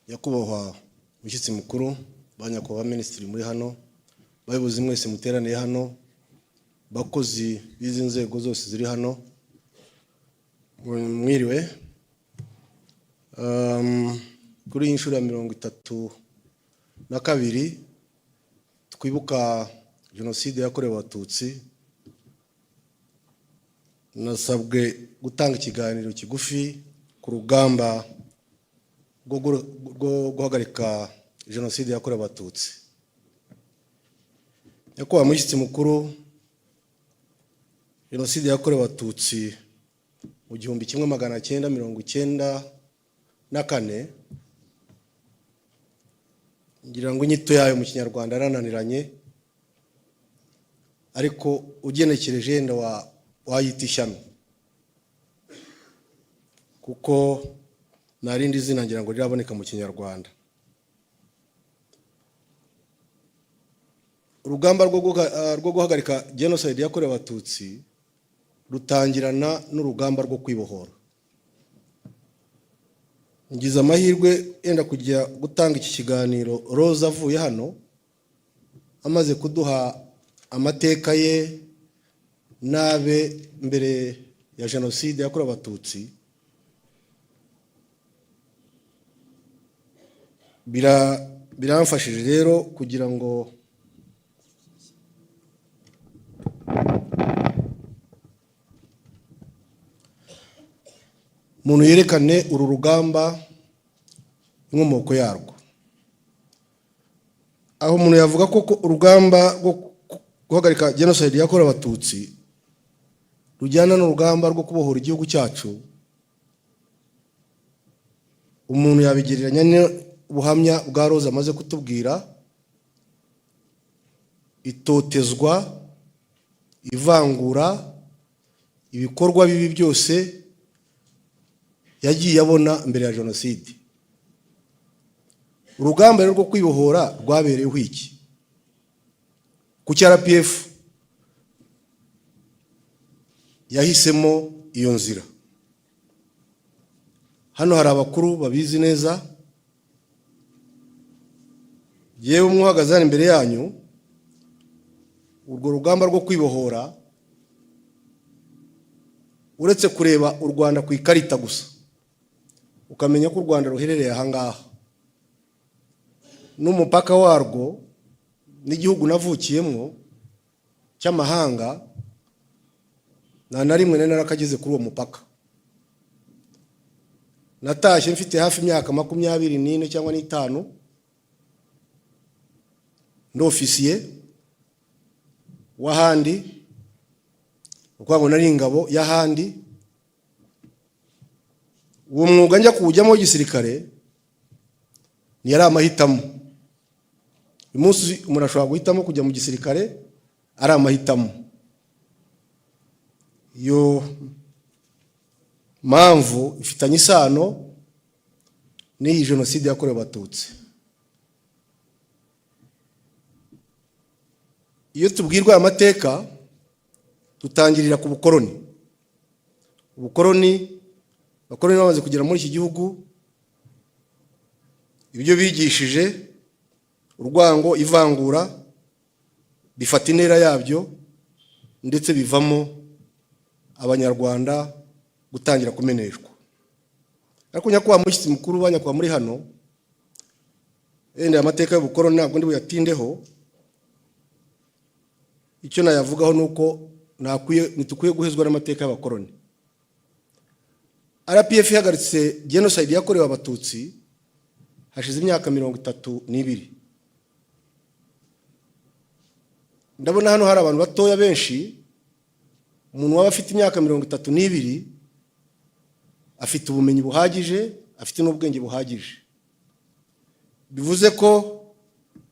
Nyakubahwa mushyitsi mukuru, ba nyakubahwa minisitiri muri hano, bayobozi mwese muteraniye hano, bakozi b'izi nzego zose ziri hano, mwiriwe. Kuri iyi nshuro ya 32 twibuka Jenoside yakorewe Abatutsi, nasabwe gutanga ikiganiro kigufi ku rugamba rwo guhagarika Jenoside yakorewe Abatutsi. Nyakubahwa mushyitsi mukuru, Jenoside yakorewe Abatutsi mu 1994, ngira ngo inyito yayo mu Kinyarwanda yarananiranye, ariko ugenekereje yenda wayita ishyano, kuko nta rindi zina ngira ngo riraboneka mu Kinyarwanda. Urugamba rwo guhagarika Jenoside yakorewe Abatutsi rutangirana n'urugamba rwo kwibohora. Ngize amahirwe yenda kujya gutanga iki kiganiro Rose avuye hano, amaze kuduha amateka ye n'abe mbere ya Jenoside yakorewe Abatutsi. Biramfashije rero kugira ngo umuntu yerekane uru rugamba inkomoko yarwo. Aho umuntu yavuga ko urugamba rwo guhagarika Jenoside yakorewe Abatutsi rujyana n'urugamba rwo kubohora igihugu cyacu, umuntu yabigereranya n'ubuhamya bwa Rose amaze kutubwira: itotezwa, ivangura, ibikorwa bibi byose yagiye abona mbere ya Jenoside. Urugamba rero rwo kwibohora rwabereyeho iki? Ku cya RPF yahisemo iyo nzira. Hano hari abakuru babizi neza. Yewe, umwe uhagaze hano imbere yanyu, urwo rugamba rwo kwibohora, uretse kureba u Rwanda ku ikarita gusa ukamenya ko u Rwanda ruherereye aha ngaha n'umupaka warwo n'igihugu navukiyemo cy'amahanga, nta na rimwe nari narakageze kuri uwo mupaka. Natashye mfite hafi imyaka 24 cyangwa n'itanu, ndi ofisiye w'ahandi, ni ukuvuga ngo nari ingabo y'ahandi. Uwo mwuga njya kuwujyamo w'igisirikare ntiyari amahitamo. Uyu munsi umuntu ashobora guhitamo kujya mu gisirikare, ari amahitamo. Iyo mpamvu ifitanye isano n'iyi Jenoside yakorewe Abatutsi. Iyo tubwirwa aya mateka, dutangirira ku bukoroni. Ubukoroni, abakoroni bamaze kugera muri iki gihugu, ibyo bigishije, urwango, ivangura, bifata intera yabyo, ndetse bivamo Abanyarwanda gutangira kumeneshwa. Ariko nyakubahwa mushyitsi mukuru, ba nyakubahwa muri hano, wenda aya mateka y'ubukoroni ntabwo ndi buyatindeho. Icyo nayavugaho ni uko ntitukwiye guhezwa n'amateka y'abakoroni. RPF ihagaritse Genocide yakorewe Abatutsi hashize imyaka 32. Ndabona hano hari abantu batoya benshi. Umuntu waba afite imyaka 32 afite ubumenyi buhagije, afite n'ubwenge buhagije. Bivuze ko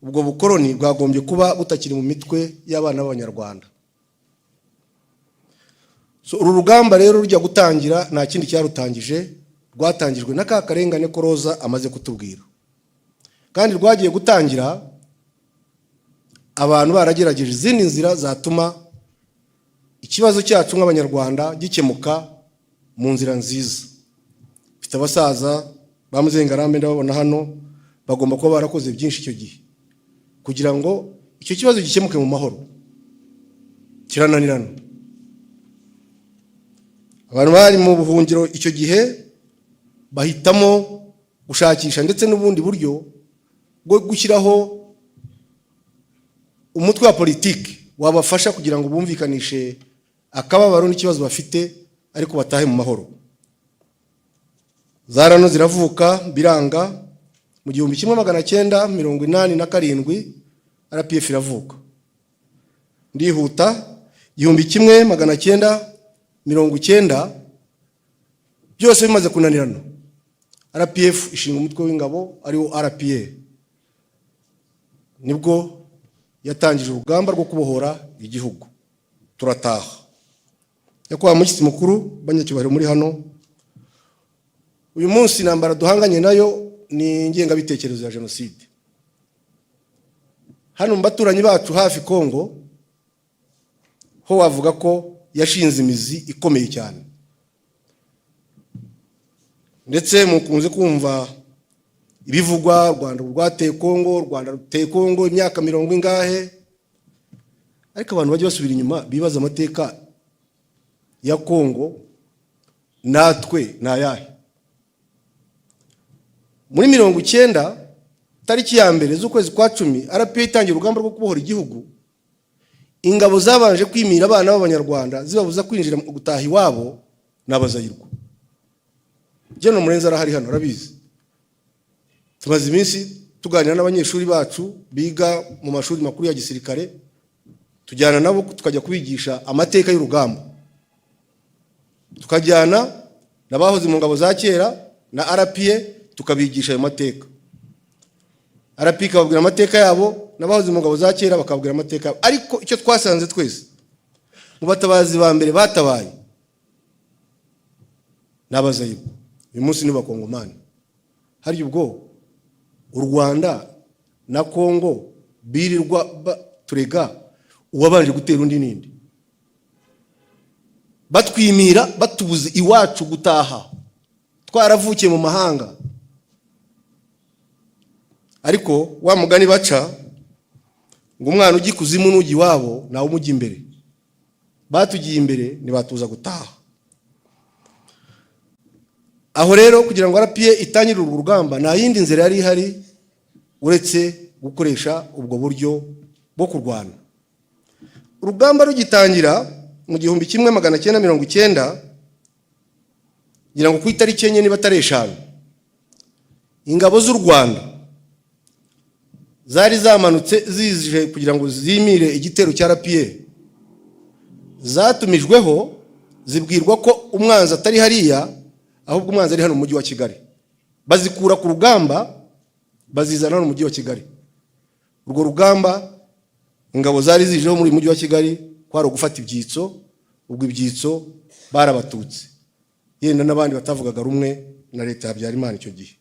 ubwo bukoroni bwagombye kuba butakiri mu mitwe y'abana b'Abanyarwanda. So, uru rugamba rero rujya gutangira, nta kindi cyarutangije, rwatangijwe na ka karengane ko Roza amaze kutubwira. Kandi rwagiye gutangira abantu baragerageje izindi nzira zatuma ikibazo cyacu nk'Abanyarwanda gikemuka mu nzira nziza. Mfite abasaza ba Muzengarambe, ndababona hano. Bagomba kuba barakoze byinshi icyo gihe kugira ngo icyo kibazo gikemuke mu mahoro. Kirananirana. Abantu bari mu buhungiro icyo gihe bahitamo gushakisha ndetse n'ubundi buryo bwo gushyiraho umutwe wa politiki wabafasha kugira ngo bumvikanishe akababaro n'ikibazo bafite, ariko batahe mu mahoro. Za RANU ziravuka, biranga. Mu 1987 RPF iravuka. Ndihuta. 1990, byose bimaze kunanirana, RPF ishinga umutwe w'ingabo ariwo RPA. Nibwo yatangije urugamba rwo kubohora igihugu, turataha. Nyakubahwa mushyitsi mukuru, banyacyubahiro muri hano uyu munsi, intambara duhanganye nayo ni ingengabitekerezo ya jenoside. Hano mu baturanyi bacu hafi, Kongo, ho wavuga ko yashinze imizi ikomeye cyane. Ndetse mukunze kumva ibivugwa: u Rwanda rwateye Kongo, u Rwanda ruteye Kongo imyaka mirongo ingahe. Ariko abantu bajya basubira inyuma bibaza amateka ya Kongo natwe ni ayahe? Muri 90, tariki ya 1 z'ukwezi kwa 10, RPA itangira urugamba rwo kubohora igihugu. Ingabo zabanje kwimira abana b'Abanyarwanda, zibabuza kwinjira gutaha iwabo, ni Abazayirwa. General Murenzi arahari hano, arabizi. Tumaze iminsi tuganira n'abanyeshuri bacu biga mu mashuri makuru ya gisirikare, tujyana nabo tukajya kubigisha amateka y'urugamba, tukajyana n'abahoze mu ngabo za kera na RPA, tukabigisha ayo mateka. RPA ikababwira amateka yabo, n'abahoze mu ngabo za kera bakababwira amateka yabo. Ariko icyo twasanze twese, mu batabazi ba mbere batabaye ni Abazayirwa. Uyu munsi ni Bakongomani. Harya ubwo u Rwanda na Kongo birirwa turega, uwabanje gutera undi ninde? Batwimira, batubuze iwacu gutaha, twaravukiye mu mahanga. Ariko wa mugani baca ngo umwana ujya ikuzimu n'ujya iwabo nawe umujya imbere. Batugiye imbere, ntibatuza gutaha. Aho rero, kugira ngo RPA itangire urwo rugamba, nta yindi nzira yari ihari uretse gukoresha ubwo buryo bwo kurwana. Urugamba rugitangira mu 1990, ngira ngo ku itariki 4 niba atari 5, ingabo z'u Rwanda zari zamanutse zije kugira ngo zimire igitero cya RPA. Zatumijweho, zibwirwa ko umwanzi atari hariya, ahubwo umwanzi ari hano mu mujyi wa Kigali. Bazikura ku rugamba, bazizana hano mu mujyi wa Kigali. Urwo rugamba ingabo zari zijeho muri uyu mujyi wa Kigali kwari ugufata ibyitso. Ubwo ibyitso barabatutsi, yenda n'abandi batavugaga rumwe na leta ya Habyarimana icyo gihe.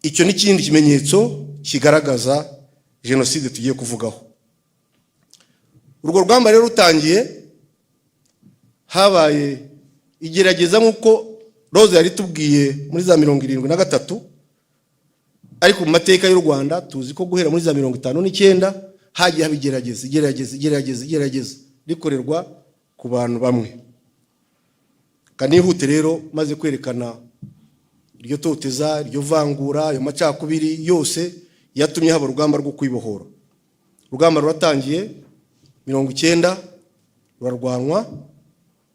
Icyo ni ikindi kimenyetso kigaragaza jenoside tugiye kuvugaho. Urwo rugamba rero rutangiye, habaye igerageza nk'uko Rose yari tubwiye muri za 73. Ariko mu mateka y'u Rwanda tuzi ko guhera muri za 59 hagiye haba igerageza, igerageza, igerageza, igerageza rikorerwa ku bantu bamwe. Kanihute rero, maze kwerekana iryo toteza, iryo vangura, ayo macakubiri yose yatumye haba urugamba rwo kwibohora. Urugamba ruratangiye 90, rurarwanwa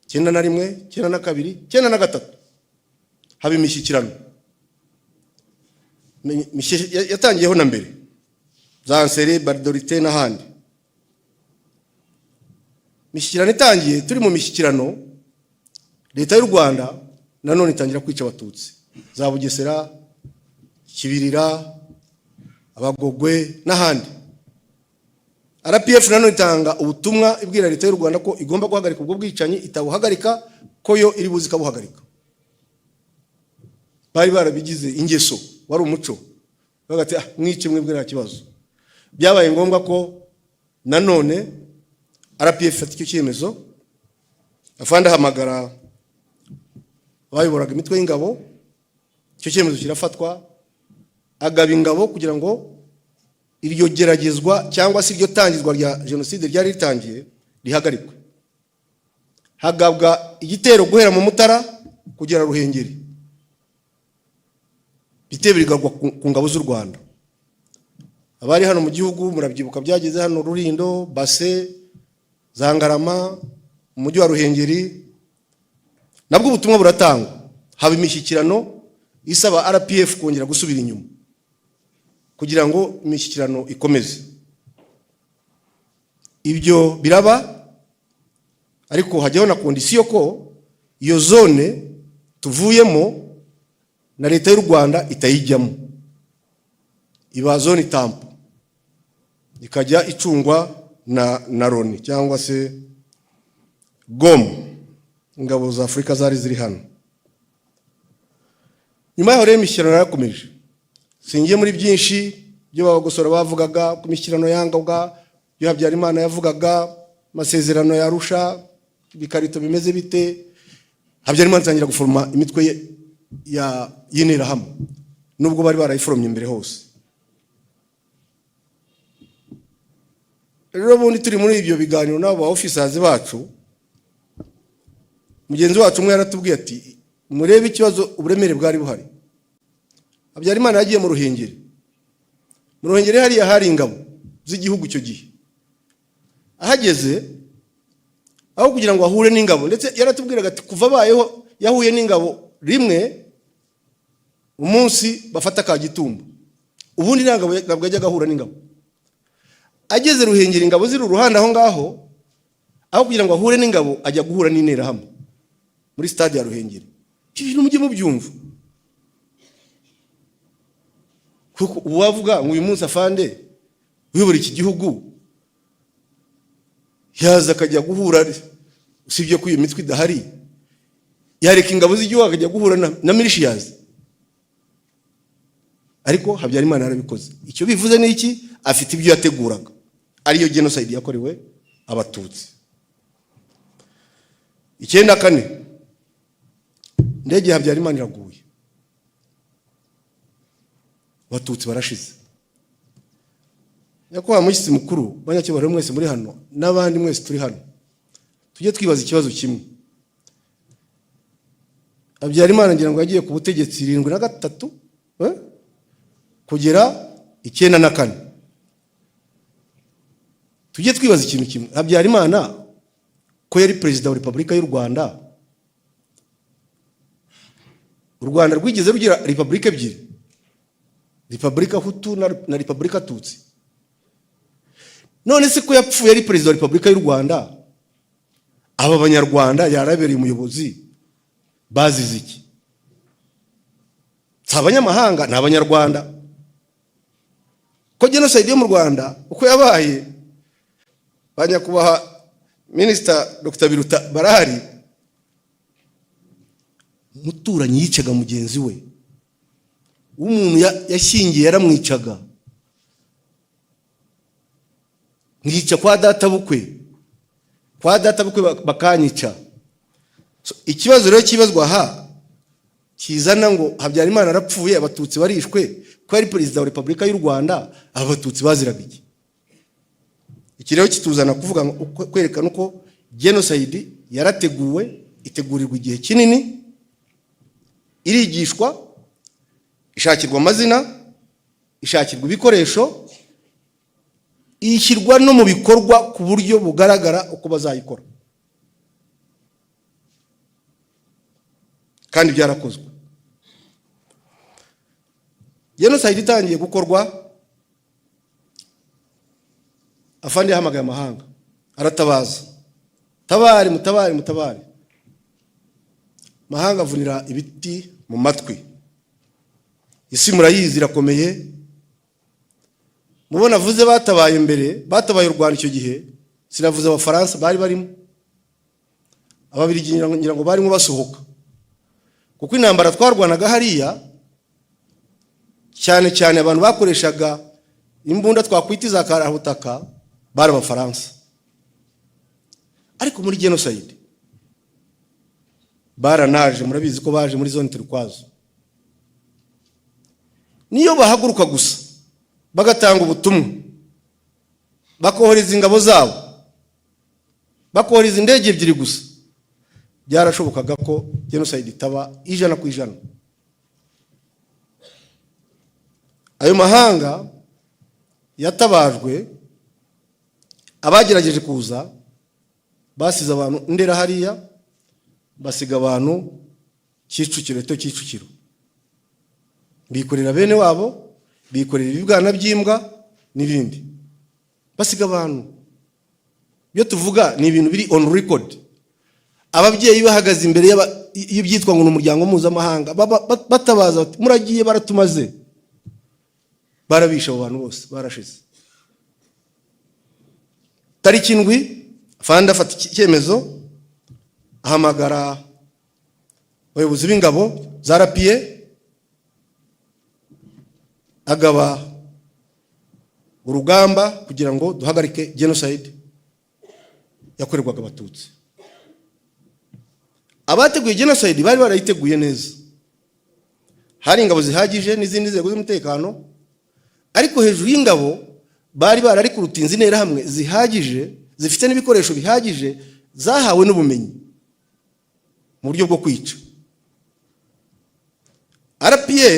91, 92, 93, haba imishyikirano. Yatangiyeho na mbere, za Nsere, Gbadolite n'ahandi. Imishyikirano itangiye, turi mu mishyikirano, leta y'u Rwanda nanone itangira kwica Abatutsi za Bugesera, Kibirira, Abagogwe n'ahandi. RPF nanone itanga ubutumwa ibwira leta y'u Rwanda ko igomba guhagarika ubwo bwicanyi, itabuhagarika ko yo iri buzi ikabuhagarika. Bari barabigize ingeso, wari umuco. Bavuga ati: "Ah, mwice mwebwe, nta kibazo." Byabaye ngombwa ko nanone RPF ifata icyo cyemezo. Afande ahamagara abayoboraga imitwe y'ingabo, icyo cyemezo kirafatwa. Agaba ingabo kugira ngo iryo geragezwa cyangwa se iryo tangizwa rya jenoside ryari ritangiye rihagarikwe. Hagabwa igitero guhera mu Mutara kugera Ruhengeri, ibitero bigagwa ku ngabo z'u Rwanda. Abari hano mu gihugu murabyibuka, byageze hano Rulindo, Base, za Ngarama, mu mujyi wa Ruhengeri. Nabwo ubutumwa buratangwa, haba imishyikirano isaba RPF kongera gusubira inyuma kugira ngo imishyikirano ikomeze. Ibyo biraba, ariko hajyaho na condition ko iyo zone tuvuyemo na Leta y'u Rwanda itayijyamo, iba zone tampon, ikajya icungwa na Loni cyangwa se GOM, ingabo za Afurika zari ziri hano. Nyuma yaho rero imishyikirano yarakomeje. Singiye muri byinshi byo babagosora bavugaga ku mishyikirano yangabwa, ibyo Habyarimana yavugaga, amasezerano ya Arusha, ibikarito bimeze bite. Habyarimana atangira guforoma imitwe ye y'Interahamwe, nubwo bari barayiforomye imbere hose. Rero ubundi turi muri ibyo biganiro n'abo ba officers bacu, mugenzi wacu umwe yaratubwiye ati: "Murebe ikibazo, uburemere bwari buhari." Habyarimana yagiye mu Ruhengeri. Mu Ruhengeri hariya hari ingabo z'igihugu icyo gihe. Ahageze, aho kugira ngo ahure n'ingabo, ndetse yaratubwiraga ati kuva abayeho yahuye n'ingabo rimwe, umunsi bafata Kagitumba, ubundi ntabwo yajyaga ahura n'ingabo. Ageze Ruhengeri, ingabo ziri uruhande aho ngaho, aho kugira ngo ahure n'ingabo ajya guhura n'Interahamwe muri stade ya Ruhengeri. Ibyo bintu mujye mubyumva, kuko uwavuga ngo uyu munsi afande uyobora iki gihugu yaza akajya guhura, usibye ko iyo mitwe idahari, yareka ingabo z'igihugu akajya guhura na militias? Ariko Habyarimana yarabikoze. Icyo bivuze ni iki? Afite ibyo yateguraga, ariyo genocide yakorewe Abatutsi. 94, indege ya Habyarimana iraguye, Abatutsi barashize. Nyakubahwa mushyitsi mukuru, banyacyubahiro mwese muri hano n'abandi mwese turi hano, tujye twibaza ikibazo kimwe. Habyarimana ngira ngo yagiye ku butegetsi 73 kugera 94. Tujye twibaza ikintu kimwe: Habyarimana ko yari perezida wa Repubulika y'u Rwanda, u Rwanda rwigeze rugira repubulika ebyiri, Repubulika Hutu na Repubulika Tutsi. None se ko yapfuye ari perezida wa Repubulika y'u Rwanda, aba Banyarwanda yarabereye umuyobozi bazize iki? Si abanyamahanga, ni Abanyarwanda. Ko genocide yo mu Rwanda uko yabaye, ba nyakubahwa Minisita Dr Biruta barahari, umuturanyi yicaga mugenzi we, umuntu yashyingiye yaramwicaga, nkica kwa data bukwe, kwa data bukwe bakanyica. So, ikibazo rero kibazwa aha kizana ngo Habyarimana arapfuye, Abatutsi barishwe, ko yari perezida wa Repubulika y'u Rwanda, aba Batutsi baziraga iki? Iki rero kituzana kuvuga ngo kwerekana uko genocide yarateguwe, itegurirwa igihe kinini, irigishwa, ishakirwa amazina, ishakirwa ibikoresho, ishyirwa no mu bikorwa ku buryo bugaragara uko bazayikora, kandi byarakozwe. Genocide itangiye gukorwa, afande yahamagaye amahanga, aratabaza: "Tabari, mutabari, mutabari!" Mahanga avunira ibiti mu matwi. Isi murayizi irakomeye. Mubona avuze batabaye mbere, batabaye u Rwanda icyo gihe, sinavuze Abafaransa bari barimo, Ababiligi ngira ngo barimo basohoka, kuko intambara twarwanaga hariya cyane cyane abantu bakoreshaga imbunda twakwita iza karabutaka bari Abafaransa. Ariko muri genocide baranaje, murabizi ko baje muri zone turquoise. Niyo bahaguruka gusa bagatanga ubutumwa, bakohereza ingabo zabo, bakohereza indege ebyiri gusa, byarashobokaga ko genocide itaba 100%. Ayo mahanga yatabajwe, abagerageje kuza basize abantu Ndera hariya, basiga abantu Kicukiro, eto Kicukiro, bikorera bene wabo, bikorera ibibwana by'imbwa n'ibindi, basiga abantu. Ibyo tuvuga ni ibintu biri on record. Ababyeyi bahagaze imbere y'ibyitwa ngo ni umuryango mpuzamahanga, batabaza bati: "Muragiye, baratumaze, barabishe." Abo bantu bose barashize. Tariki 7, afande afata icyemezo, ahamagara abayobozi b'ingabo za RPA, agaba urugamba kugira ngo duhagarike genocide yakorerwaga Abatutsi. Abateguye genocide bari barayiteguye neza, hari ingabo zihagije n'izindi nzego z'umutekano, ariko hejuru y'ingabo bari bararikurutinze interahamwe zihagije, zifite n'ibikoresho bihagije, zahawe n'ubumenyi mu buryo bwo kwica. RPA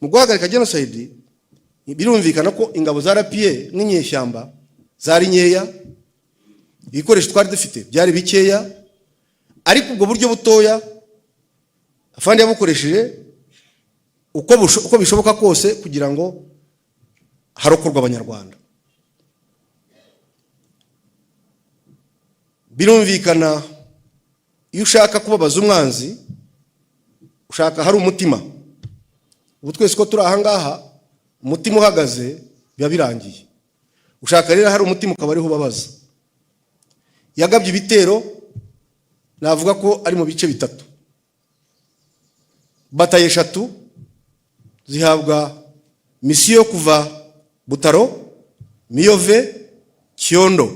mu guhagarika genocide, birumvikana ko ingabo za RPA n'inyeshyamba zari nkeya, ibikoresho twari dufite byari bikeya, ariko ubwo buryo butoya afande yabukoresheje uko bishoboka kose kugira ngo harokorwe Abanyarwanda. Birumvikana, iyo ushaka kubabaza umwanzi, ushaka hari umutima. Ubu twese ko turi ahangaha, umutima uhagaze biba birangiye. Ushaka rero hari umutima, ukaba ariho ubabaza. Yagabye ibitero, navuga ko ari mu bice bitatu. Batayo eshatu zihabwa misiyo yo kuva Butaro, Miyove, Cyondo.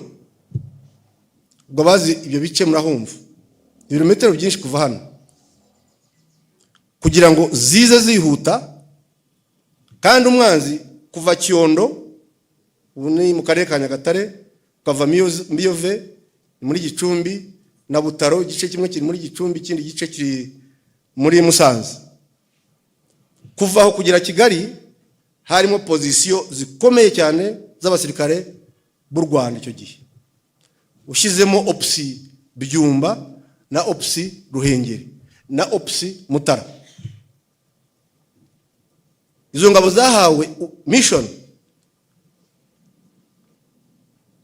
Ubwo abazi ibyo bice murahumva, ibirometero byinshi kuva hano, kugira ngo zize zihuta. Kandi umwanzi kuva Cyondo, ubu ni mu karere ka Nyagatare, ukava Miyove ni muri Gicumbi, na Butaro, igice kimwe kiri muri Gicumbi, ikindi gice kiri muri Musanze. Kuva aho kugera Kigali harimo pozisiyo zikomeye cyane z'abasirikare b'u Rwanda icyo gihe, ushyizemo Ops Byumba na Ops Ruhengeri na Ops Mutara. Izo ngabo zahawe mission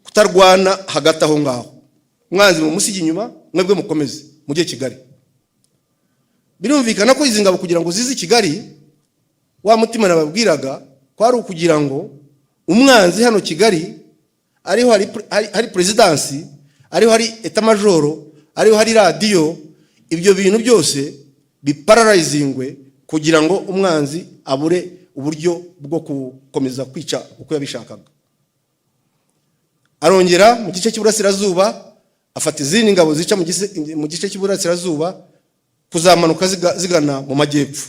kutarwana hagati aho ngaho, umwanzi mu musigi inyuma, mwebwe mukomeze mujye Kigali. Birumvikana ko izi ngabo kugira ngo zize i Kigali, wa mutima nababwiraga ko ari ukugira ngo umwanzi hano Kigali ariho hari perezidansi, ariho hari état-major, ariho hari radiyo, ibyo bintu byose bipararayizinge kugira ngo umwanzi abure uburyo bwo gukomeza kwica uko yabishakaga. Arongera mu gice cy'iburasirazuba afata izindi ngabo zica mu gice cy'iburasirazuba kuzamanuka zigana mu majyepfo,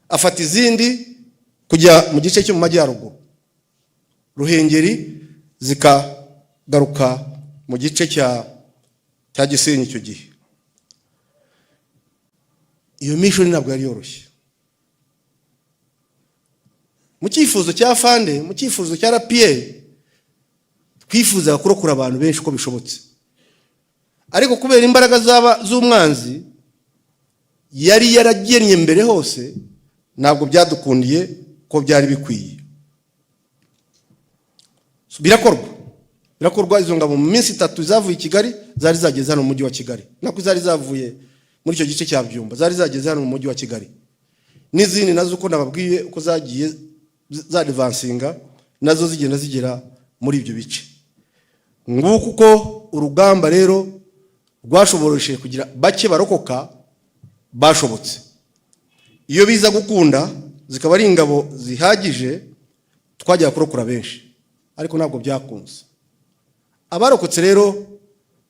afata izindi kujya mu gice cyo mu majyaruguru, Ruhengeri, zikagaruka mu gice cya Gisenyi. Icyo gihe iyo mission ntabwo yari yoroshye. Mu cyifuzo cya fande, mu cyifuzo cya RPA, twifuzaga kurokora abantu benshi uko bishobotse, ariko kubera imbaraga zaba z'umwanzi yari yaragennye mbere hose, ntabwo byadukundiye ko byari bikwiye. Birakorwa, birakorwa. Izo ngabo mu minsi 3 zavuye i Kigali zari zageze hano mu mujyi wa Kigali, nako zari zavuye muri icyo gice cya Byumba, zari zageze hano mu mujyi wa Kigali. N'izindi nazo uko nababwiye uko zagiye zadivansinga, nazo zigenda zigera muri ibyo bice. Nguko uko urugamba rero rwashoboresheje kugira bake barokoka bashobotse. Iyo biza gukunda zikaba ari ingabo zihagije, twajyaga kurokora benshi, ariko ntabwo byakunze. Abarokotse rero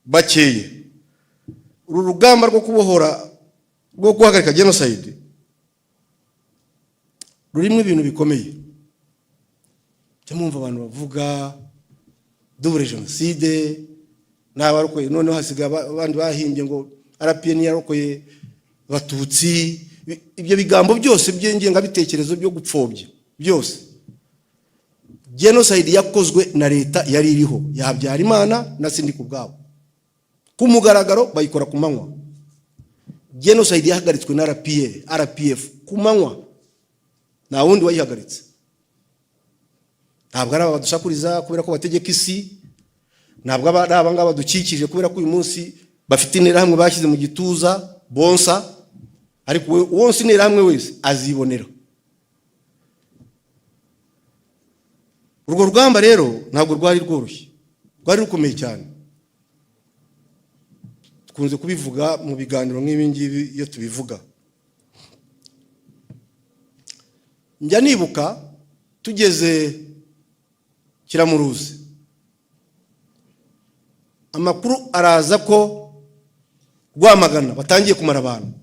bakeye, uru rugamba rwo kubohora, rwo guhagarika genocide, Rurimo ibintu bikomeye. Jya mwumva abantu bavuga double jenoside n'abarokoye, noneho hasigaye abandi bahimbye ngo RPA yarokoye Abatutsi. Ibyo bigambo byose by'ingengabitekerezo byo gupfobya byose, genocide yakozwe na leta yari iriho ya Habyarimana na Sindikubwabo ku mugaragaro, bayikora ku manywa. Genocide yahagaritswe na RPA, RPF ku manywa, nta wundi wayihagaritse. Ntabwo ari aba badusakuriza kubera ko bategeka isi, ntabwo ari aba ngaba badukikije kubera ko uyu munsi bafite Interahamwe bashyize mu gituza bonsa. Ariko wonsa Interahamwe wese azibonera. Urwo rugamba rero ntabwo rwari rworoshye, rwari rukomeye cyane. Dukunze kubivuga mu biganiro nk'ibi ngibi. Iyo tubivuga, njya nibuka tugeze Kiramuruzi, amakuru araza ko Rwamagana batangiye kumara abantu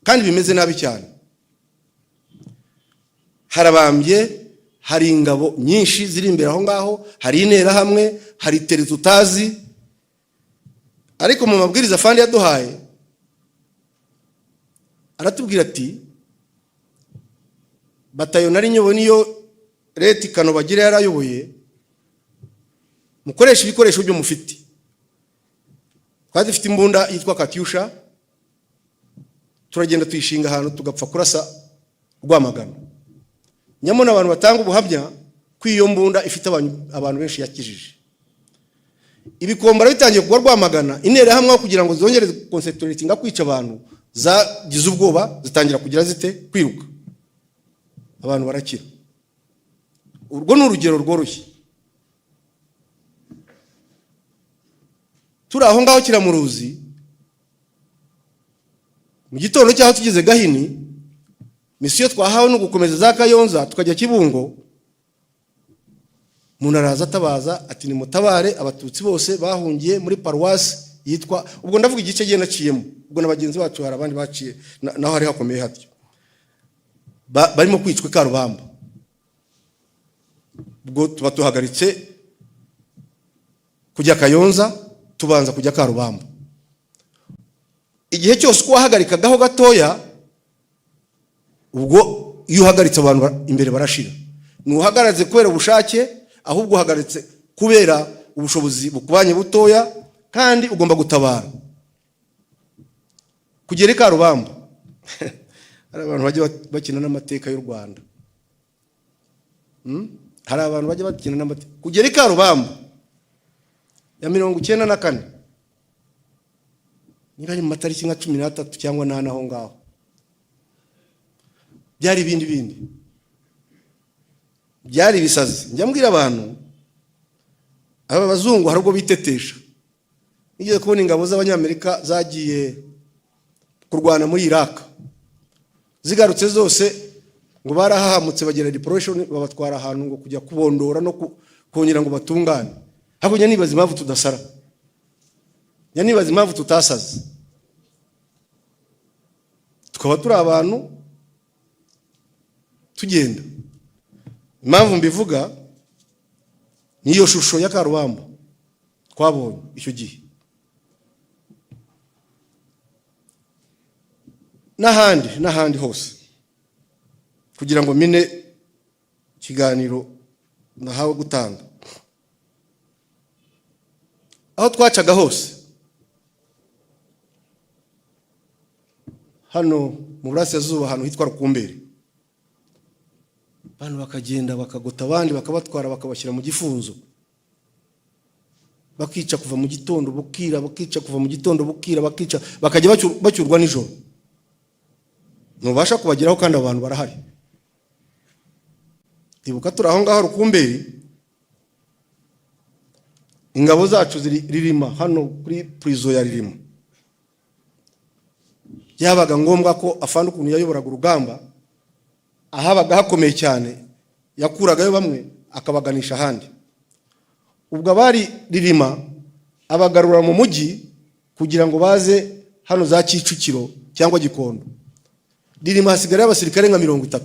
kandi bimeze nabi cyane, harabambye, hari ingabo nyinshi ziri imbere aho ngaho, hari Interahamwe, hari tere tutazi. Ariko mu mabwiriza afande yaduhaye, aratubwira ati: "Batayo nari nyoboye, niyo leta ikano bagira yarayoboye, mukoresha ibikoresho byo mufite." Twari dufite imbunda yitwa Katyusha, turagenda tuyishinga ahantu, tugapfa kurasa Rwamagana. Nyamara abantu batanga ubuhamya ko iyo mbunda ifite abantu benshi yakijije. Ibikombara bitangiye kugwa Rwamagana, Interahamwe aho kugira ngo zongere concentratinga kwica abantu, zagize ubwoba, zitangira kugira zite? Kwiruka, abantu barakira. Urwo ni urugero rworoshye. Turi aho ngaho Kiramuruzi, mu gitondo cyaho tugeze Gahini, mission twahawe no gukomeza za Kayonza tukajya Kibungo. Umuntu araza atabaza ati: "Nimutabare, Abatutsi bose bahungiye muri paruwasi yitwa..." Ubwo ndavuga igice gihe naciyemo, ubwo na bagenzi bacu hari abandi baciye naho hari hakomeye hatyo. Barimo kwicwa i Karubamba. Ubwo tuba tuhagaritse kujya Kayonza, tubanza kujya Karubamba. Igihe cyose uko wahagarikagaho gatoya, ubwo iyo uhagaritse abantu imbere barashira. Ntuhagaritse kubera ubushake, ahubwo uhagaritse kubera ubushobozi bukubanye butoya, kandi ugomba gutabara. Kugera i Karubamba, hari abantu bajya bakina n'amateka y'u Rwanda. Hari abantu bajya bakina n'amateka. Kugera i Karubamba ya 94, niba ari mu matariki nka 13 cyangwa 4 aho ngaho, byari ibindi bindi, byari ibisazi. Njya mbwira abantu, aba bazungu hari ubwo bitetesha. Nigeze kubona ingabo z'Abanyamerika zagiye kurwana muri Iraq, zigarutse zose ngo barahahamutse, bagira depression, babatwara ahantu ngo kujya kubondora no kongera ngo batungane. Hakurya nibaza impamvu tudasara, njya nibaza impamvu tutasaze, tukaba turi abantu tugenda. Impamvu mbivuga niyo shusho ya Karubamba twabonye icyo gihe n'ahandi n'ahandi hose, kugira ngo mine ikiganiro nahawe gutanga. Aho twacaga hose hano mu burasirazuba, ahantu hitwa Rukumberi, abantu bakagenda bakagota abandi, bakabatwara, bakabashyira mu gifunzo, bakica kuva mu gitondo bukira, bakica kuva mu gitondo bukira, bakica, bakajya bacyurwa nijoro. Ntubasha kubageraho kandi abantu barahari. Ndibuka turi aho ngaho Rukumberi, ingabo zacu ziri Ririma, hano kuri prison ya Ririma. Byabaga ngombwa ko afande, ukuntu yayoboraga urugamba, ahabaga hakomeye cyane yakuragayo bamwe akabaganisha ahandi. Ubwo abari Ririma abagarura mu mujyi kugira ngo baze hano za Kicukiro cyangwa Gikondo. Ririma hasigarayo abasirikare nka 30.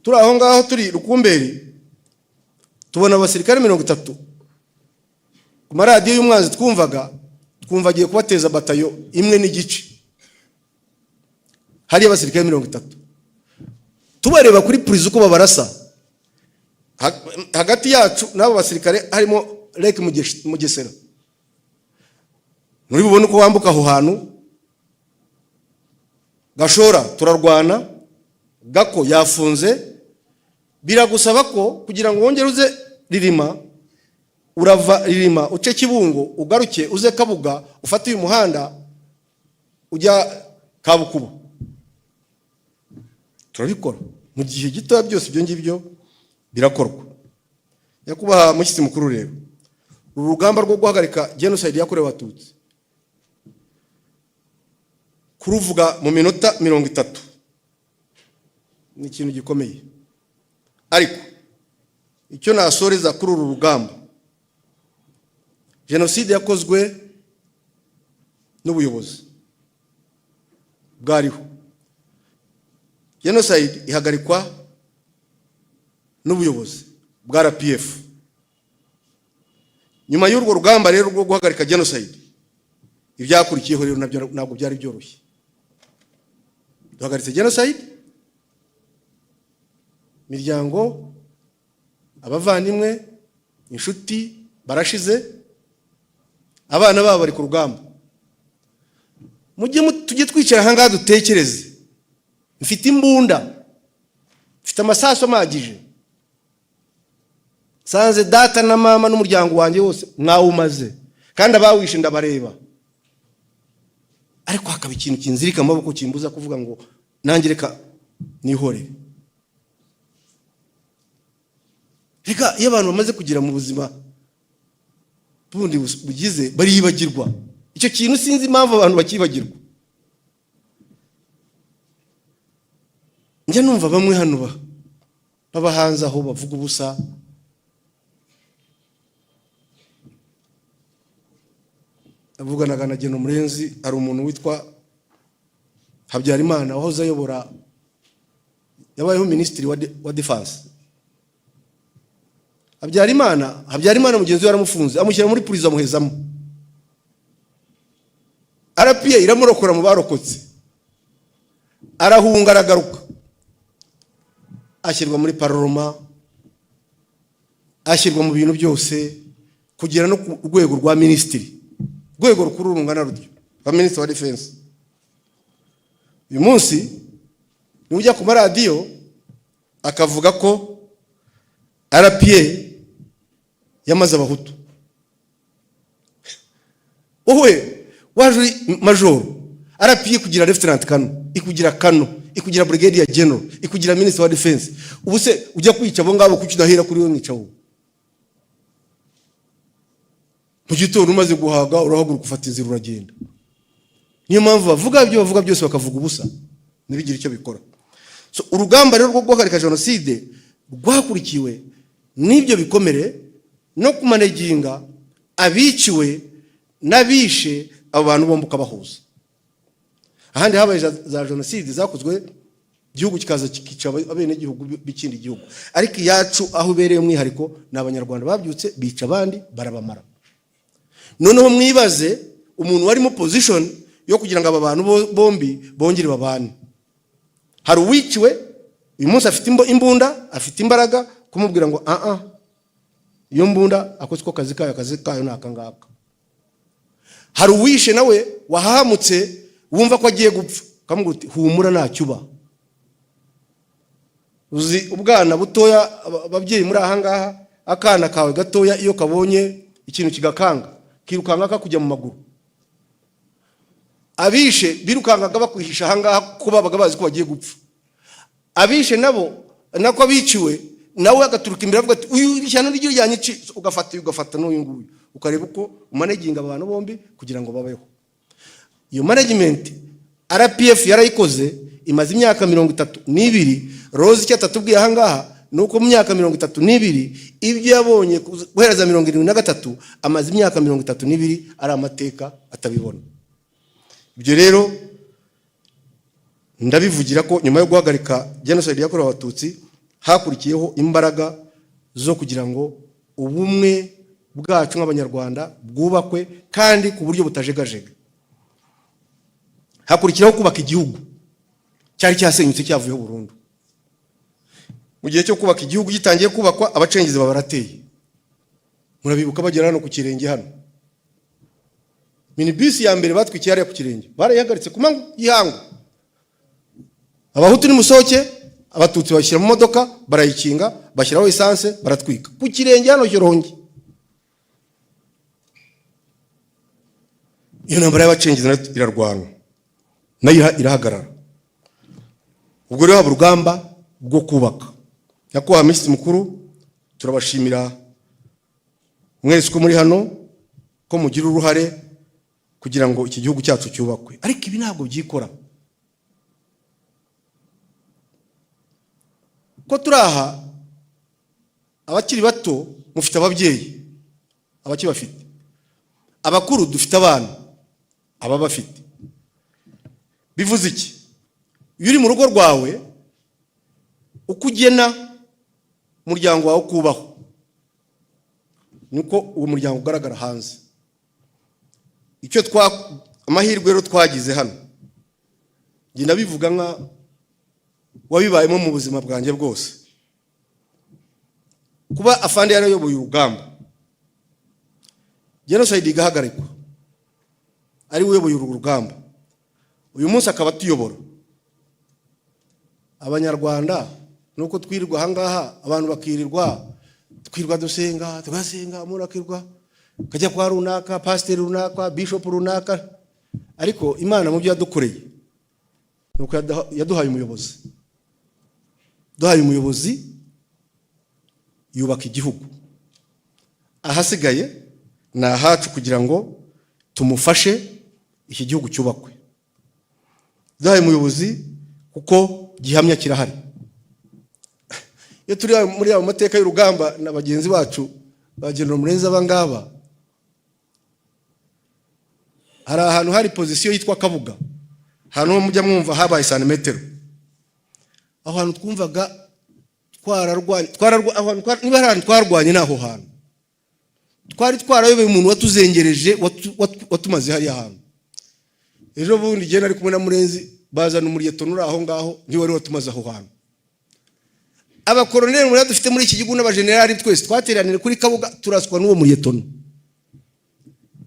Turi aho ngaho, turi Rukumberi, tubona abasirikare 30 ku maradiyo y'umwanzi. Twumvaga twumva agiye kubateza batayo 1.5. Hariyo abasirikare 30, tubareba kuri purize uko babarasa. Hagati yacu n'abo basirikare harimo Lake Mugesera. Muri bubone uko wambuka aho hantu. Gashora turarwana, Gako yafunze, biragusaba ko kugira ngo wongere uze Ririma, urava Ririma uce Kibungo, ugaruke uze Kabuga, ufate uyu muhanda ujya Kabukuba. Turabikora mu gihe gitoya, byose ibyo ngibyo birakorwa. Nyakubahwa mushyitsi mukuru, rero uru rugamba rwo guhagarika jenoside yakorewe Abatutsi, kuruvuga mu minota 30 ni ikintu gikomeye. Ariko icyo nasoreza kuri uru rugamba, jenoside yakozwe n'ubuyobozi bwariho, jenoside ihagarikwa n'ubuyobozi bwa RPF. Nyuma y'urwo rugamba rero rwo guhagarika jenoside, ibyakurikiyeho rero nabyo ntabwo byari byoroshye. Duhagaritse jenoside, imiryango, abavandimwe, inshuti barashize, abana babo bari ku rugamba. Mujye tujye twicara ahangaha dutekereze. Mfite imbunda, mfite amasasu amagije, nsanze data na mama n'umuryango wanjye wose mwawumaze, kandi abawishe ndabareba, ariko hakaba ikintu kinzirika amaboko kimbuza kuvuga ngo nanjye reka nihorere. Reka, iyo abantu bamaze kugera mu buzima bundi bugize, baribagirwa icyo kintu. Sinzi impamvu abantu bakibagirwa. Njya numva bamwe hano baba hanze aho bavuga ubusa. Avuganaga na Geno Murenzi, hari umuntu witwa Habyarimana wahoze ayobora, yabayeho minisitiri wa defense. Habyarimana mugenzi we yaramufunze, amushyira muri prison, amuhezamo. RPA iramurokora mu barokotse, arahunga, aragaruka, ashyirwa muri parlement, ashyirwa mu bintu byose, kugera no ku rwego rwa minisitiri, rwego rukuru rungana rutyo rwa minisitiri wa defense. Uyu munsi niba ujya ku maradiyo akavuga ko RPA yamaze Abahutu, wowe waje uri majoro, RPA kugira lieutenant colonel, ikugira colonel, ikugira brigadier general, ikugira minisitiri wa defense, ubu se ujya kwica abo ngabo, kuki udahera kuri we mwica wowe? Mu gitondo umaze guhaga, urahaguruka, ufata inzira, uragenda. Niyo mpamvu bavuga ibyo bavuga byose, bakavuga ubusa, ntibigire icyo bikora. So, urugamba rero rwo guhagarika jenoside rwakurikiwe n'ibyo bikomere no kumanaginga abiciwe n'abishe abo bantu bombi, ukabahuza. Ahandi habaye za jenoside zakozwe, igihugu kikaza kikica abenegihugu b'ikindi gihugu, ariko iyacu aho ibereye umwihariko ni Abanyarwanda babyutse bica abandi, barabamara. Noneho mwibaze umuntu warimo position yo kugira ngo aba bantu bombi bongere babane. Hari uwiciwe, uyu munsi afite imbunda, afite imbaraga, kumubwira ngo ah ah, iyo mbunda ako siko kazi kayo, akazi kayo ni aka ngaka. Hari uwishe nawe wahahamutse, wumva ko agiye gupfa, ukamubwira uti: "Humura, ntacyo uba." Uzi ubwana butoya, ababyeyi muri aha ngaha, akana kawe gatoya iyo kabonye ikintu kigakanga, kirukanka kakujya mu maguru. Abishe birukankaga bakwihisha aha ngaha kuko babaga bazi ko bagiye gupfa. Abishe nabo nako, abiciwe nawe agaturuka imbere avuga ati: "Uyu ishyano ryo ryanyici." Ugafata uyu, ugafata n'uyu nguyu, ukareba uko umanaginga abantu bombi kugira ngo babeho. Iyo management RPF yarayikoze, imaze imyaka 32. Rose icyo atatubwiye aha ngaha ni uko mu myaka 32 ibyo yabonye guhera za 73, amaze imyaka 32 ari amateka atabibona. Ibyo rero ndabivugira ko nyuma yo guhagarika jenoside yakorewe Abatutsi, Hakurikiyeho imbaraga zo kugira ngo ubumwe bwacu nk'Abanyarwanda bwubakwe kandi ku buryo butajegajega. Hakurikiraho kubaka igihugu cyari cyasenyutse, cyavuyeho burundu. Mu gihe cyo kubaka igihugu, gitangiye kubakwa, abacengezi baba barateye. Murabibuka bagera hano ku Kirenge hano, minibisi ya mbere batwikiye hariya ku Kirenge, barayihagaritse ku manywa y'ihangu: "Abahutu nimusohoke." Abatutsi bashyira mu modoka, barayikinga, bashyiraho essence, baratwika ku Kirenge hano Shyorongi. Iyo ntambara y'abacengezi nayo irarwanwa, nayo irahagarara. Ubwo rero haba urugamba rwo kubaka. Nyakubahwa Minisitiri mukuru, turabashimira mwese ko muri hano, ko mugira uruhare kugira ngo iki gihugu cyacu cyubakwe. Ariko ibi ntabwo byikora. Ko turi aha, abakiri bato mufite ababyeyi, abakibafite, abakuru dufite abana, ababafite. Bivuze iki? Iyo uri mu rugo rwawe, uko ugena umuryango wawe ukubaho, niko uwo muryango ugaragara hanze. Icyo twa amahirwe rero twagize hano, njye ndabivuga nka wabibayemo mu buzima bwanjye bwose, kuba afande yarayoboye urugamba, jenoside igahagarikwa, ari we uyoboye uru rugamba, uyu munsi akaba atuyobora. Abanyarwanda, nuko twirirwa ahangaha, abantu bakirirwa, twirirwa dusenga, tugasenga, umuntu akirwa akajya kwa runaka, pasiteri runaka, bishopu runaka. Ariko Imana mu byo yadukoreye nuko yaduhaye umuyobozi, duhaye umuyobozi yubaka igihugu. Ahasigaye ni ahacu kugira ngo tumufashe iki gihugu cyubakwe. Duhaye umuyobozi, kuko gihamya kirahari. Iyo turi muri ayo mateka y'urugamba na bagenzi bacu ba General Murenzi, aba ngaba, hari ahantu hari position yitwa Kabuga, ahantu ho mujya mwumva habaye santimetero. Aho hantu twumvaga twararwanye, aho hantu niba hari ahantu twarwanye, ni aho hantu. Twari twarayobeye umuntu watuzengereje, watumaze hariya hantu. Ejo bundi igihe nari kumwe na Murenzi, bazana umuriyetoni uri aho ngaho, ntiwari watumaze aho hantu. Abakoroneri muri dufite muri iki gihugu n'abajenerali, twese twateranire kuri Kabuga, turaswa n'uwo muriyetoni.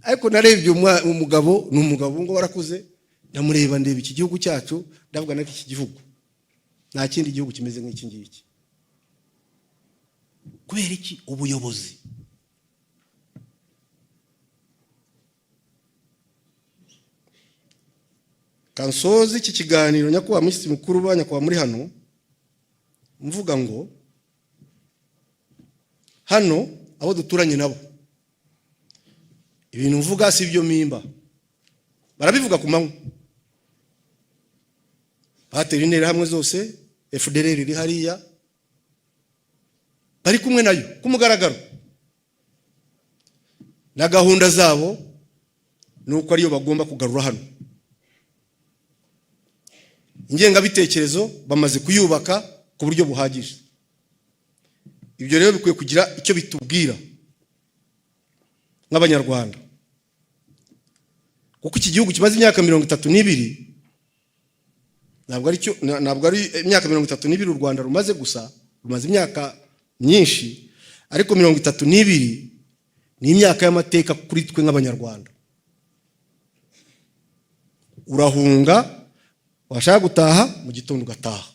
Ariko narebye umugabo, ni umugabo ngo warakuze, ndamureba, ndeba iki gihugu cyacu, ndavuga nako iki gihugu nta kindi gihugu kimeze nk'iki ngiki. Kubera iki? Ubuyobozi. Kansozi iki kiganiro, nyakubahwa Minisitiri mukuru, ba nyakubahwa muri hano, mvuga ngo hano abo duturanye nabo, ibintu mvuga si ibyo mpimba, barabivuga ku manywa. Batera Interahamwe zose, FDLR iri hariya, bari kumwe nayo ku mugaragaro, na gahunda zabo ni uko ariyo bagomba kugarura hano. Ingengabitekerezo bamaze kuyubaka ku buryo buhagije. Ibyo rero bikwiye kugira icyo bitubwira nk'Abanyarwanda, kuko iki gihugu kimaze imyaka 32, ntabwo ari cyo, ntabwo ari imyaka 32 u Rwanda rumaze gusa, rumaze imyaka myinshi, ariko 32 ni imyaka y'amateka kuri twe nk'Abanyarwanda. Urahunga, washaka gutaha mu gitondo ugataha,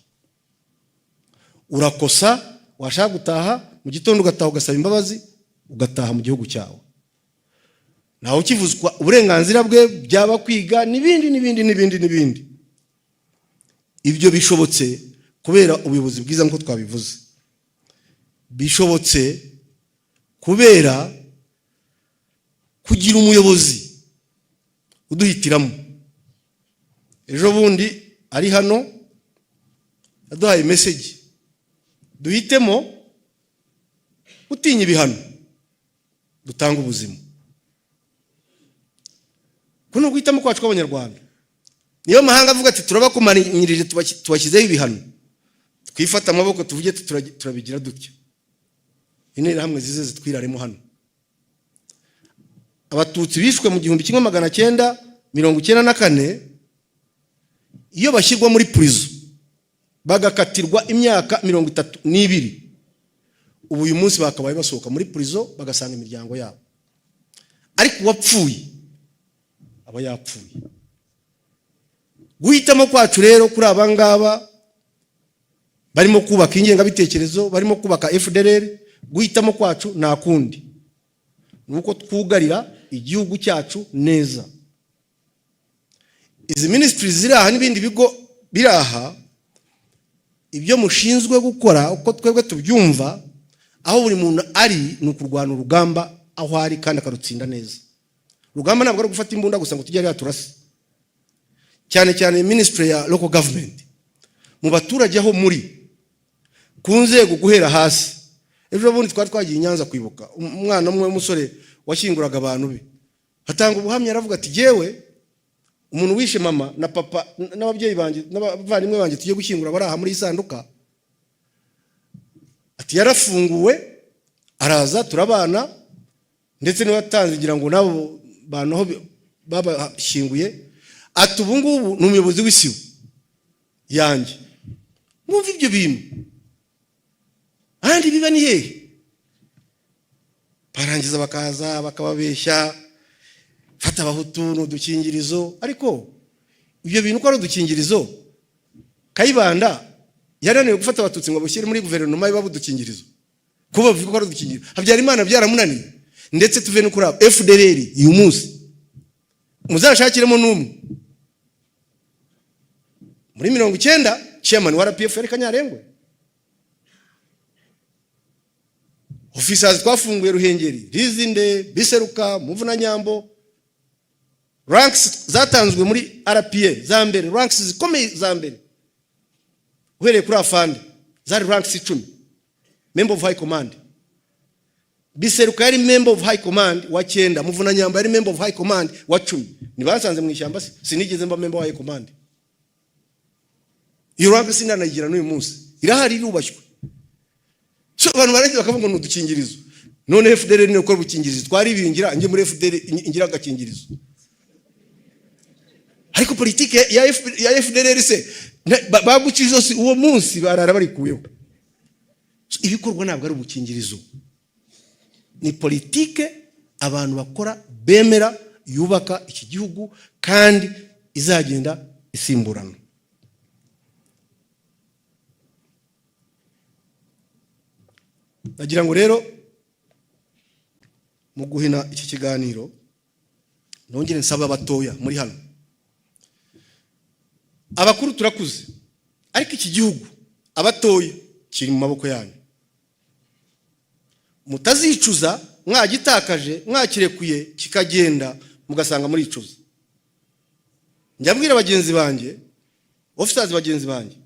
urakosa, washaka gutaha mu gitondo ugataha, ugasaba imbabazi, ugataha mu gihugu cyawe, ntawe ukivuzwa uburenganzira bwe, byaba kwiga n'ibindi n'ibindi n'ibindi n'ibindi. Ibyo bishobotse kubera ubuyobozi bwiza nk'uko twabivuze, bishobotse kubera kugira umuyobozi uduhitiramo. Ejo bundi ari hano yaduhaye message: duhitemo gutinya ibihano, dutanga ubuzima. Kuno guhitamo kwacu kw'Abanyarwanda, niyo mahanga avuga ati: "Turabakumanyirije, tubashyizeho ibihano." Twifate amaboko, tuvuge turabigira dutya. Interahamwe zize zitwiraremo hano. Abatutsi bishwe mu 1994, iyo bashyirwa muri prison bagakatirwa imyaka 32, ubu uyu munsi bakabaye basohoka muri prison bagasanga imiryango yabo. Ariko uwapfuye aba yapfuye. Guhitamo kwacu rero kuri aba ngaba barimo kubaka ingengabitekerezo, barimo kubaka FDLR, guhitamo kwacu nta kundi, ni uko twugarira igihugu cyacu neza. Izi minisitiri ziri aha n'ibindi bigo biri aha, ibyo mushinzwe gukora, uko twebwe tubyumva, aho buri muntu ari, ni ukurwana urugamba aho ari kandi akarutsinda neza. Urugamba ntabwo ari ugufata imbunda gusa ngo tujye hariya turase. Cyane cyane minisitiri ya local government, mu baturage aho muri, ku nzego guhera hasi. Ejo bundi twari twagiye i Nyanza kwibuka umwana umwe w'umusore washyinguraga abantu be, atanga ubuhamya, aravuga ati: "Jyewe umuntu wishe mama na papa n'ababyeyi banjye n'abavandimwe banjye tugiye gushyingura bari aha muri iyi sanduka," ati, "yarafunguwe araza turabana, ndetse niwe watanze ngira ngo n'abo bantu aho babashyinguye." Ati: "Ubu ngubu ni umuyobozi w'isibo yanjye." Mwumva ibyo bintu ahandi biba ni hehe? Barangiza bakaza bakababeshya, fata Abahutu ni udukingirizo. Ariko ibyo bintu uko ari udukingirizo, Kayibanda yarananiwe gufata Abatutsi ngo bashyire muri guverinoma iba udukingirizo, kuba bavuga ko ari udukingirizo. Habyarimana byaramunaniye. Ndetse tuve no kuri abo FDLR, uyu munsi muzashakiremo n'umwe. Muri 90 chairman wa RPF yari Kanyarengwe. Officers twafunguye Ruhengeri, Rizinde, Biseruka, Muvunanyambo, ranks zatanzwe muri RPA za mbere, ranks zikomeye za mbere uhereye kuri afande, zari ranks 10, member of high command. Biseruka yari member of high command wa cyenda, Muvunanyambo yari member of high command wa 10. Ntibasanze mu ishyamba se? Sinigeze mba member wa high command. Iyo rank sinanayigira n'uyu munsi, irahari, irubashywe. So abantu barangiza bakavuga ngo ni udukingirizo. None FDLR ni ukora ubukingirizo, twaribingira njye muri FDLR ngira agakingirizo. Ariko politike ya FDLR se baguca ijosi uwo munsi, barara barikuyeho. So, ibikorwa ntabwo ari ubukingirizo, ni politike abantu bakora bemera, yubaka iki gihugu kandi izagenda isimburana. Nagira ngo rero mu guhina iki kiganiro nongere nsaba abatoya muri hano. Abakuru turakuze, ariko iki gihugu, abatoya, kiri mu maboko yanyu. Mutazicuza mwagitakaje, mwakirekuye kikagenda, mugasanga muricuza. Njya mbwira bagenzi banjye, officers bagenzi banjye,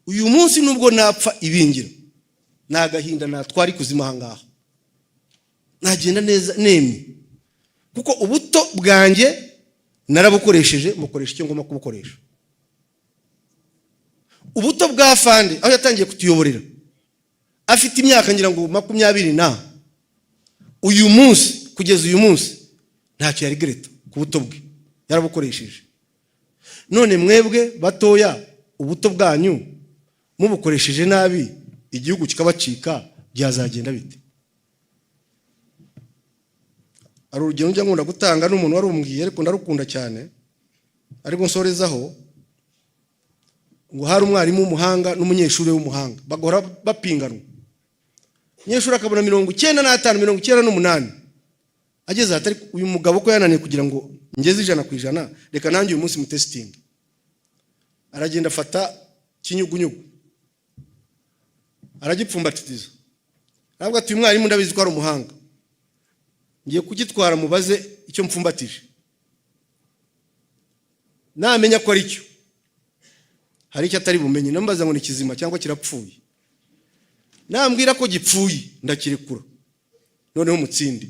uyu munsi nubwo napfa ibingira ni agahinda natwara ikuzimu aha ngaha, nagenda neza nemye, kuko ubuto bwanjye narabukoresheje, mukoresha icyo ngomba kubukoresha. Ubuto bwa fande, aho yatangiye kutuyoborera afite imyaka ngira ngo 20 na, uyu munsi, kugeza uyu munsi ntacyo yaregretta ku buto bwe, yarabukoresheje. None mwebwe batoya, ubuto bwanyu mubukoresheje nabi, igihugu kikabacika, byazagenda bite? Hari urugero njya nkunda gutanga n'umuntu warumbwiye, ariko ndarukunda cyane, ariko nsorezaho, ngo hari umwarimu w'umuhanga n'umunyeshuri w'umuhanga, bagahora bapinganwa. Umunyeshuri akabona 95, 98. Ageze ahatari, uyu mugabo ko yananiye kugira ngo ngeze 100%, reka nanjye uyu munsi mutestinge. Aragenda afata kinyugunyugu, aragipfumbatiriza, aravuga ati: "Uyu mwarimu ndabizi ko ari umuhanga, ngiye kugitwara mubaze icyo mpfumbatije. Namenya ko ari cyo, hari icyo atari bumenye, nambaza ngo ni kizima cyangwa kirapfuye. Nambwira ko gipfuye, ndakirekura noneho umutsinde.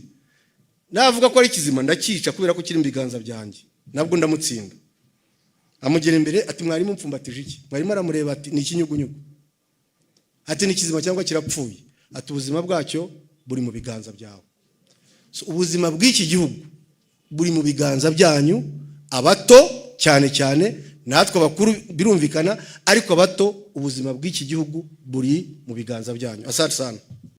Navuga ko ari kizima, ndakica kubera ko kiri mu biganza byanjye, nabwo ndamutsinda." Amugera imbere ati: "Mwarimu, mpfumbatije iki?" Mwarimu aramureba ati: "Ni ikinyugunyugu." Ati: "Ni kizima cyangwa kirapfuye?" Ati: "Ubuzima bwacyo buri mu biganza byawe." So, ubuzima bw'iki gihugu buri mu biganza byanyu, abato cyane cyane. Natwe abakuru birumvikana, ariko abato, ubuzima bw'iki gihugu buri mu biganza byanyu. Asante sana.